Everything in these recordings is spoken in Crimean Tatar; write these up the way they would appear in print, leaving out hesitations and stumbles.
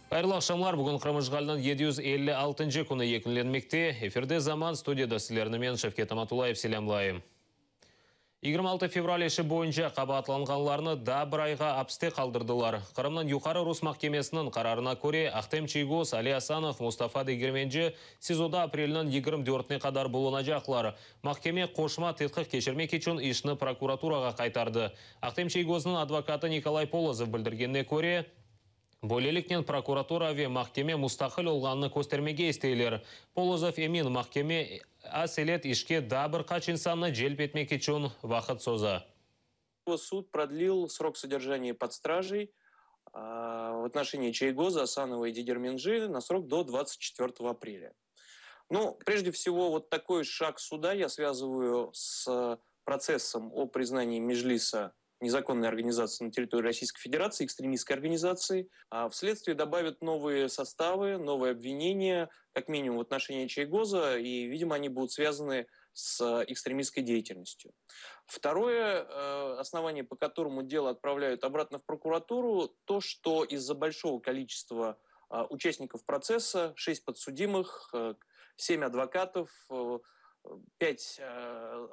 Hayırlı aqşamlar! Bugün Qırım işğaliniñ 756-ncı künü yekünlenmekte. Efirde Zaman, studiyada sizlerni men, Şevket Amatullayev, selâmlayım. 26 fevral işi boyunca qabaatlanğanlarnı daa bir ayğa apiste qaldırdılar. Qırımnıñ Yuqarı rus mahkemesiniñ qararına köre, Ahtem Çiygoz, Ali Asanov, Mustafa Degermenci SİZOda aprelniñ 24-ne qadar bulunacaqlar. Mahkeme qoşma tedqiq keçirmek içün işni prokuraturağa qaytardı. Ahtem Çiygoznıñ advokatı Nikolay Polozov bildirgenine köre, böyleliknen prokuratura ve mahkeme mustaqil olğanını köstermege isteyler. Polozov emin, mahkeme aselet işke daa bir qaç insannı celp etmek içün vaqıt soza. Суд продлил срок содержания под стражей в отношении Чийгоза, Асанова и Дегерменджи на срок до 24 апреля. Ну, прежде всего, вот такой шаг суда я связываю с процессом о признании Межлиса незаконной организации на территории Российской Федерации, экстремистской организации. А вследствие добавят новые составы, новые обвинения, как минимум в отношении Чийгоза, и, видимо, они будут связаны с экстремистской деятельностью. Второе основание, по которому дело отправляют обратно в прокуратуру, то, что из-за большого количества участников процесса, 6 подсудимых, 7 адвокатов, 5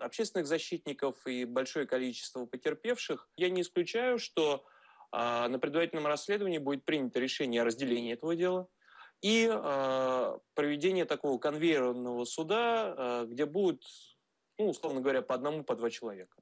общественных защитников и большое количество потерпевших, я не исключаю, что на предварительном расследовании будет принято решение о разделении этого дела и проведение такого конвейерного суда, где будут, ну, условно говоря, по одному, по два человека.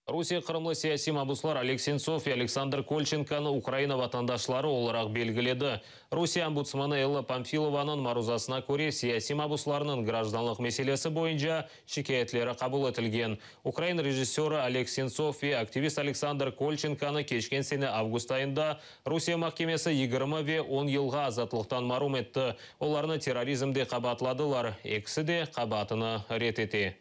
Rusiye qırımlı siyasiy mabuslar Oleg Sentsov ve Aleksandr Kolçenkonı Ukraina vatandaşları olaraq belgiledi. Rusiye ombudsmanı Ella Pamfilovanıñ maruzasına köre siyasiy mabuslarnıñ grajdanlıq meselesi boyunca şikâyetleri qabul etilgen. Ukrain rejissörı Oleg Sentsov ve aktivist Aleksandr Kolçenkonı keçken sene avgust ayında Rusiye mahkemesi 20 ve 10 yılğa azatlıqtan marum etti. Olarnı terrorizmde qabaatladılar. Ekisi de qabaatını red ete.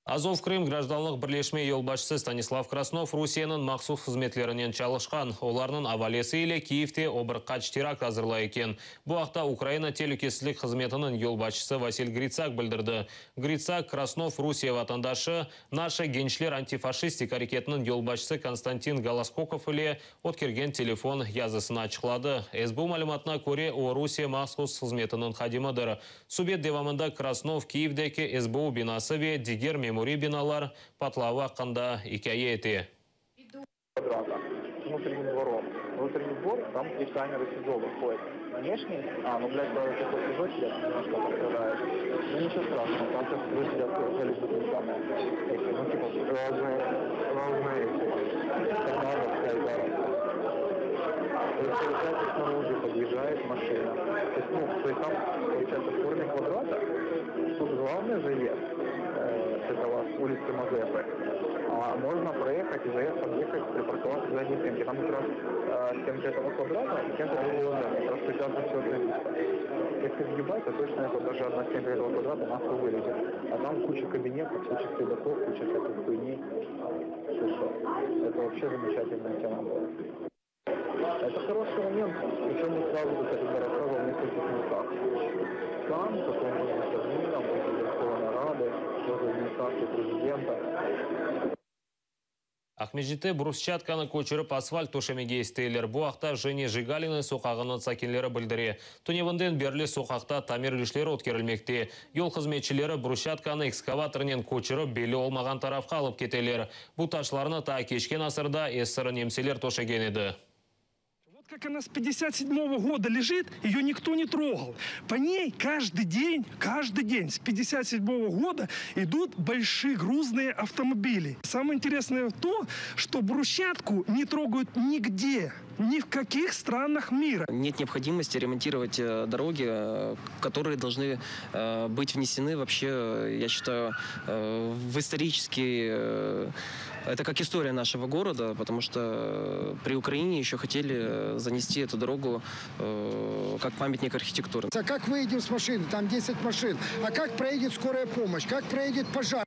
Azov Krım grajdanlıq birleşme yolbaşçısı Stanislav Krasnov Rusiyeniñ mahsus hızmetlerinen çalışqan. Olarnıñ avalesi ile Kiyevde o bir qaç terakt azırlay eken. Bu aqta Ukraina telükesizlik hızmetiniñ yolbaşçısı Vasil Gritsak bildirdi. Gritsak Krasnov Rusiye vatandaşı, Naşi gençler antifaşistik areketiniñ yolbaşçısı Konstantin Goloskokov ile ötkergen telefon yazısını açıqladı. SBU malümatına köre, o Rusiye mahsus hızmetiniñ hadimidir. Subet devamında Krasnov Kiyevdeki SBU binası ve diger memuriy binalar patlavı aqqında ikâye ete. Внутренним двором. Внутренний двор, там три камеры СИЗО выходят. Внешний, а, ну, блядь, правда, такой СИЗО сидят, немножко пострадают. Ну, ничего страшного, там сейчас СИЗО сидят заключенные. Эти, ну, типа, разные, разные эти, торнадо, Айдара. То есть, получается, снаружи подъезжает машина. То есть, ну, то есть там, получается, в форме квадрата, тут главный заезд с этого, с улицы Мазепы. А можно проехать и заезд подъехать, припарковаться к задней стенке. Там как раз стенка этого квадрата и стенка другого здания. Как раз прекрасно все это видно. Если въебать, то точно это даже одна стенка этого квадрата нахуй вылезет. А там куча кабинетов, куча следаков, куча всяких хуйней. Слушай, это вообще замечательная тема была. Это хороший момент, причем мы сразу, как я тогда рассказывал, в нескольких местах. Там, потом возле Кабмина, возле Верховной Рады, возле администрации президента. Aqmescitte brusçatkanı köçürip asfalt töşemege isteyler. Bu aqta Jeni Jigalina soqağınıñ sakinleri bildire. Tünevinden berli soqaqta tamir işleri ötkerilmekte. Yol hızmetçileri brusçatkanı ekskavatornen köçürip belli olmağan tarafqa alıp keteler. Bu taşlarnı ta keçken asırda esir nemseler töşegen edi. Вот как она с 57 года лежит, ее никто не трогал. По ней каждый день, каждый день с 57 года идут большие грузные автомобили. Самое интересное то, что брусчатку не трогают нигде, ни в каких странах мира. Нет необходимости ремонтировать дороги, которые должны быть внесены вообще, я считаю, в исторический... Это как история нашего города, потому что при Украине еще хотели занести эту дорогу как памятник архитектуры. А как выедем с машины? Там 10 машин. А как проедет скорая помощь? Как проедет пожар?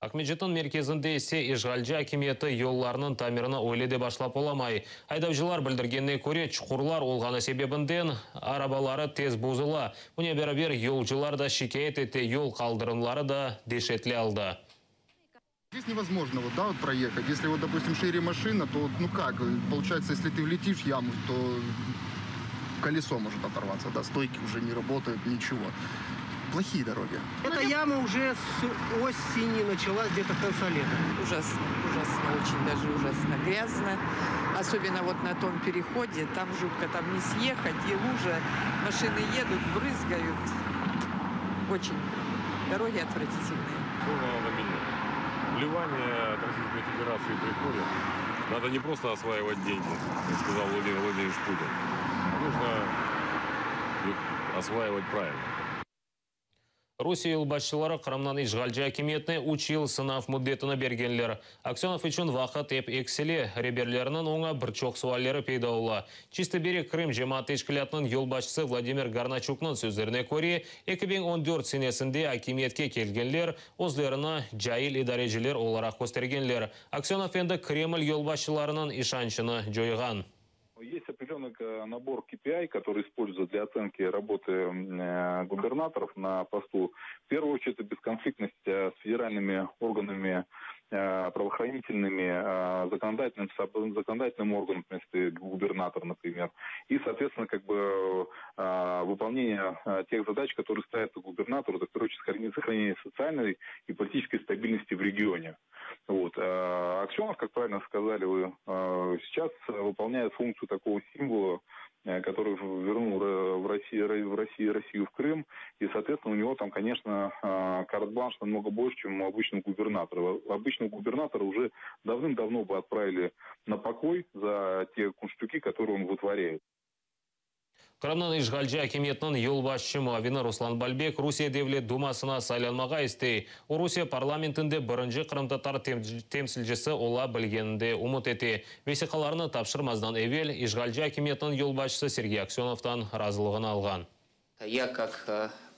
Aqmescitniñ merkezinde ise işğalci akimiyeti yollarnıñ tamirini öyle de başlap olamay. Aydavcılar bildirgenine köre çuqurlar olğanı sebebinden arabaları tez bozula. Bunen beraber yolcular da şikâyet ete yol qaldırımları da deşetli alda. Здесь невозможно вот, да, вот проехать. Если вот, допустим, шире машина, то вот, ну как, получается, если ты влетишь в яму, то колесо может оторваться, да, стойки уже не работают, ничего. Плохие дороги. Эта яма уже с осени началась, где-то конца лета. Ужасно, ужасно, очень даже ужасно грязно. Особенно вот на том переходе, там жутко, там не съехать, и лужа, машины едут, брызгают. Очень. Дороги отвратительные. Что надо менять? Вливание от Российской Федерации приходит. Надо не просто осваивать деньги, как сказал Владимир Владимирович Путин. А нужно их осваивать правильно. Rusiye yolbaşçıları Qırımnıñ işğalci akimiyetine 3 yıl sınav müddetini bergenler. Aksenov içün vaqıt ep eksile, reberleriniñ oña bir çoq sualleri peyda ola. Чистый берег Крым cemaat teşkilâtınıñ yolbaşçısı Vladimir Garnaçuknıñ sözlerine köre, 2014 senesinde akimiyetke kelgenler özlerini cail idareciler olaraq köstergenler. Aksenov endi Kreml yolbaşçılarınıñ işançını coyğan. Есть определенный набор KPI, который используется для оценки работы губернаторов на посту. В первую очередь, это бесконфликтность с федеральными органами правоохранительными, законодательным органом, в принципе, губернатор, например. И, соответственно, как бы выполнение тех задач, которые ставятся губернатору, это, в первую очередь, сохранение социальной и политической стабильности в регионе. Вот. Аксенов, как правильно сказали вы, сейчас выполняет функцию такого символа, который вернул в Россию, в Крым. И, соответственно, у него там, конечно, карт-бланш намного больше, чем у обычного губернатора. Обычного губернатора уже давным-давно бы отправили на покой за те кунштюки, которые он вытворяет. Qırımnıñ işğalci akimiyetiniñ yolbaşçı muavini Ruslan Balbek Rusiye Devlet Dumasına saylanmağa istey. O Rusiye parlamentinde birinci qırımtatar temsilcisi ola bilgeninde ümüt ete. Vesiqalarını tapşırmazdan evel işğalci akimiyetiniñ yolbaşçısı Sergey Aksenovdan razılığını alğan. Я, как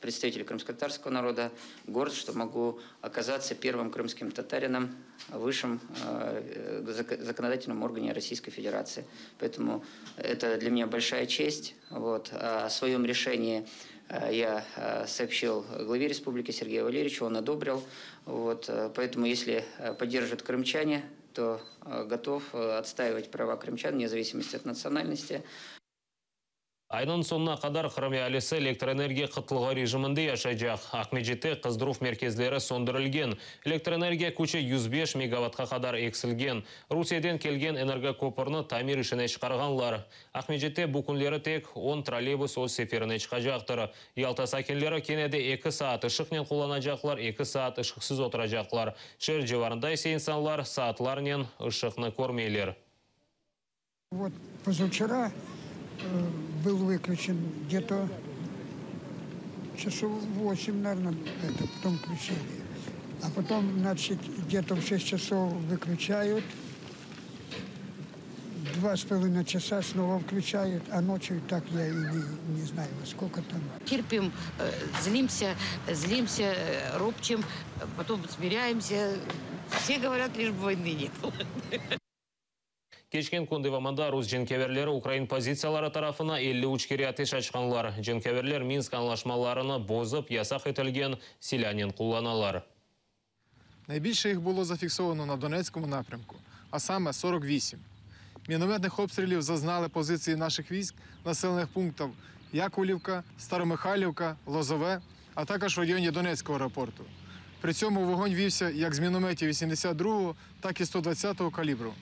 представитель крымско-татарского народа, горд, что могу оказаться первым крымским татарином в высшем законодательном органе Российской Федерации. Поэтому это для меня большая честь. Вот. О своем решении я сообщил главе республики Сергею Валерьевичу, он одобрил. Вот. Поэтому, если поддержат крымчане, то готов отстаивать права крымчан вне зависимости от национальности. Aynıñ soñuna qadar Qırım ealisi elektroenergiya qıtlığı rejiminde yaşaycaq. Aqmescitte qızdıruv merkezleri söndürilgen. Elektroenergiya küçü 105 megavatqa qadar eksilgen. Rusiyeden kelgen energoköpürni tamir işine çıqarğanlar. Aqmescitte bu künleri tek 10 trolleybus öz seferine çıqacaqtır. Yalta sakinleri kene de 2 saat ışıqnen qullanacaqlar, 2 saat ışıqsız oturacaqlar. Şeer civarında ise insanlar saatlarnen ışıqnı körmeyler. Вот позавчера был выключен где-то часов 8, наверное, это потом включили. А потом, значит, где-то в 6 часов выключают, 2,5 часа снова включают, а ночью так я и не знаю, во сколько там. Терпим, злимся, злимся, ропчем, потом смиряемся. Все говорят, лишь бы войны не было. Keçken kün devamında rus cenkâverleri ukrain pozitsiyaları tarafına 53 kere ateş açqanlar. Cenkâverler Minsk añlaşmalarını bozıp yasaq etilgen silânen qullanalar. Найбільше їх було зафіксовано на Донецькому напрямку, а саме 48. Мінометних обстрілів зазнали позиції наших військ населених пунктів Яковлівка, Старомихайлівка, Лозове, а також в районі Донецького аеропорту. При цьому вогонь вівся як з мінометів 82-го, так і 120-го калібру.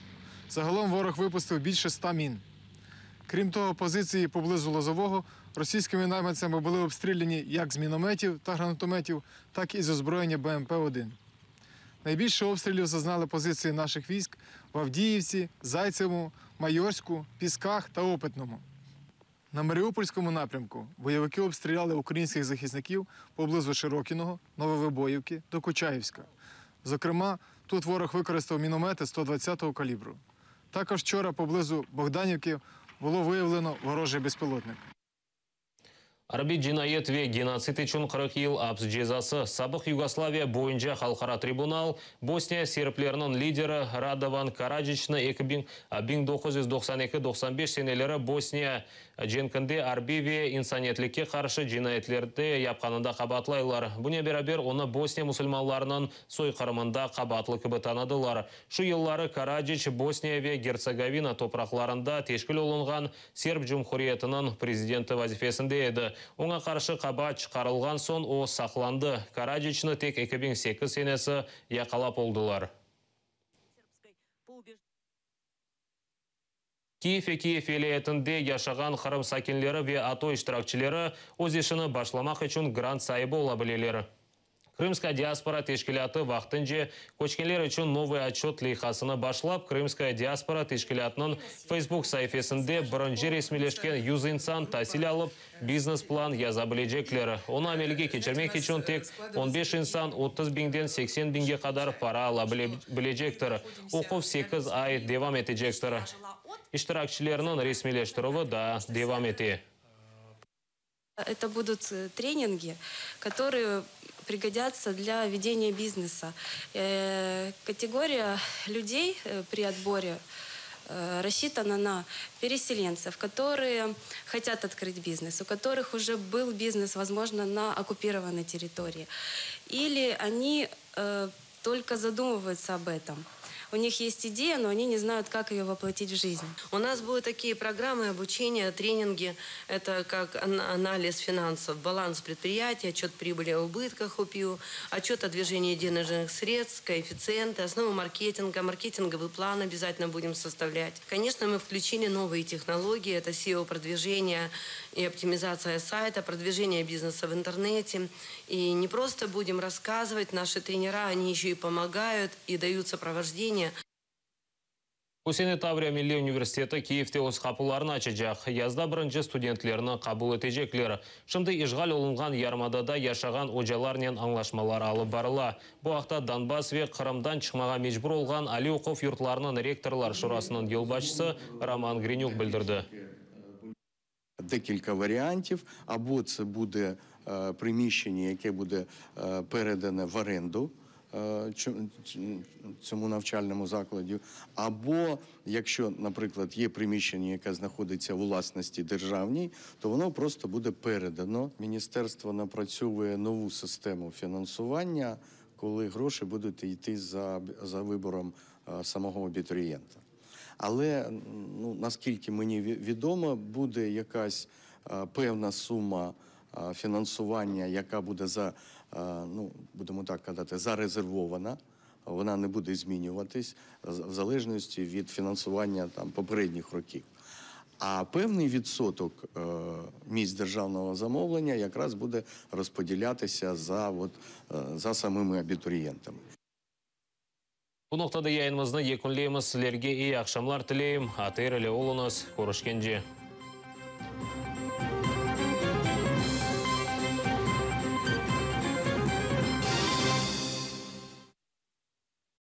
Загалом ворог випустив більше 100 мін. Крім того, позиції поблизу Лозового російськими найманцями були обстріляні як з мінометів та гранатометів, так і з озброєння БМП-1. Найбільше обстрілів зазнали позиції наших військ в Авдіївці, Зайцевому, Майорську, Пісках та Опитному. На Маріупольському напрямку бойовики обстріляли українських захисників поблизу Широкіного, Нововибоївки, Докучаєвська. Зокрема, тут ворог використав міномети 120-го калібру. Також вчора поблизу Богданівки було виявлено ворожий безпілотник. Arbiy cinayet ve genotsid içün 40 yıl aps cezası. Sabıq Yugoslaviya boyunca halqara tribunal Bosniya serbleriniñ lideri Radovan Karadziçni 1992-95 seneleri Bosniya Cenkinde arbiy ve insaniyetlikke qarşı cinayetlerde yapqanında qabaatlaylar. Bunen beraber, onı Bosniya musulmanlarınıñ soyqırımında qabaatlı kibi tanıdılar. Şu yılları Karaciç Bosniya ve Gertsegovina topraqlarında teşkil olunğan Serb Cumhuriyetiniñ prezidenti vazifesinde edi. Oña qarşı qabaat çıqarılğan soñ o saqlandı. Karaciçni tek 2008 senesi yaqalap oldılar. Kiyev ve Kiyev vilâyetinde yaşağan Qırım sakinleri ve ATO iştirakçileri öz işini başlamaq içün grant saibi ola bileler. Krımskaya diaspora teşkilâtı vaqtınca köçkenler içün Novıy otçöt leyhasını başlap, Krımskaya diaspora teşkilâtınıñ Facebook saifesinde birinci resmiyleşken 100 insan tasil alıp, biznes-plan yaza bilecekler. Onı amelge keçirmek içün tek on beş insan 30 biñden 80 biñge qadar para ala bilecektir. Oquv 8 ay devam etecektir. İştirakçilerniñ resmiyleştirüvi daa devam ete. Это будут тренинги, которые пригодятся для ведения бизнеса. Категория людей при отборе рассчитана на переселенцев, которые хотят открыть бизнес, у которых уже был бизнес, возможно, на оккупированной территории. Или они только задумываются об этом. У них есть идея, но они не знают, как ее воплотить в жизнь. У нас будут такие программы обучения, тренинги. Это как анализ финансов, баланс предприятия, отчет прибыли и убытках УПИУ, отчет о движении денежных средств, коэффициенты, основы маркетинга, маркетинговый план обязательно будем составлять. Конечно, мы включили новые технологии. Это SEO-продвижение и оптимизация сайта, продвижение бизнеса в интернете. И не просто будем рассказывать, наши тренера, они еще и помогают и дают сопровождение. Bu sene Tavriya Milliy universiteti Kiyevde öz qapılarını açacaq. Yazda birinci studentlerni qabul etecekler. Şimdi işğal olunğan yarımadada yaşağan ocalarnen añlaşmalar alıp barıla. Bu aqta Donbass ve Qırımdan çıqmağa mecbur olğan aliy oquv yurtlarınıñ rektorlar şurasınıñ yolbaşçısı Roman Grinük bildirdi. Декілька варіантів. Або це буде е, приміщення, яке буде е, передане в оренду е, цьому навчальному закладу, або якщо, наприклад, є приміщення, яке знаходиться у власності державній, то воно просто буде передано. Міністерство напрацьовує нову систему фінансування, коли гроші будуть йти за вибором самого абітурієнта. Але ну, наскільки мені відомо, буде якась певна сума фінансування, яка буде за, ну, будемо так казати, зарезервована. Вона не буде змінюватись в залежності від фінансування там, попередніх років. А певний відсоток місць державного замовлення якраз буде розподілятися от, за самими абітурієнтами. Bu noqtada yayınımıznı yekünleymiz. Sizlerge eyi aqşamlar tileyim. ATR ile oluñız. Körüşkence.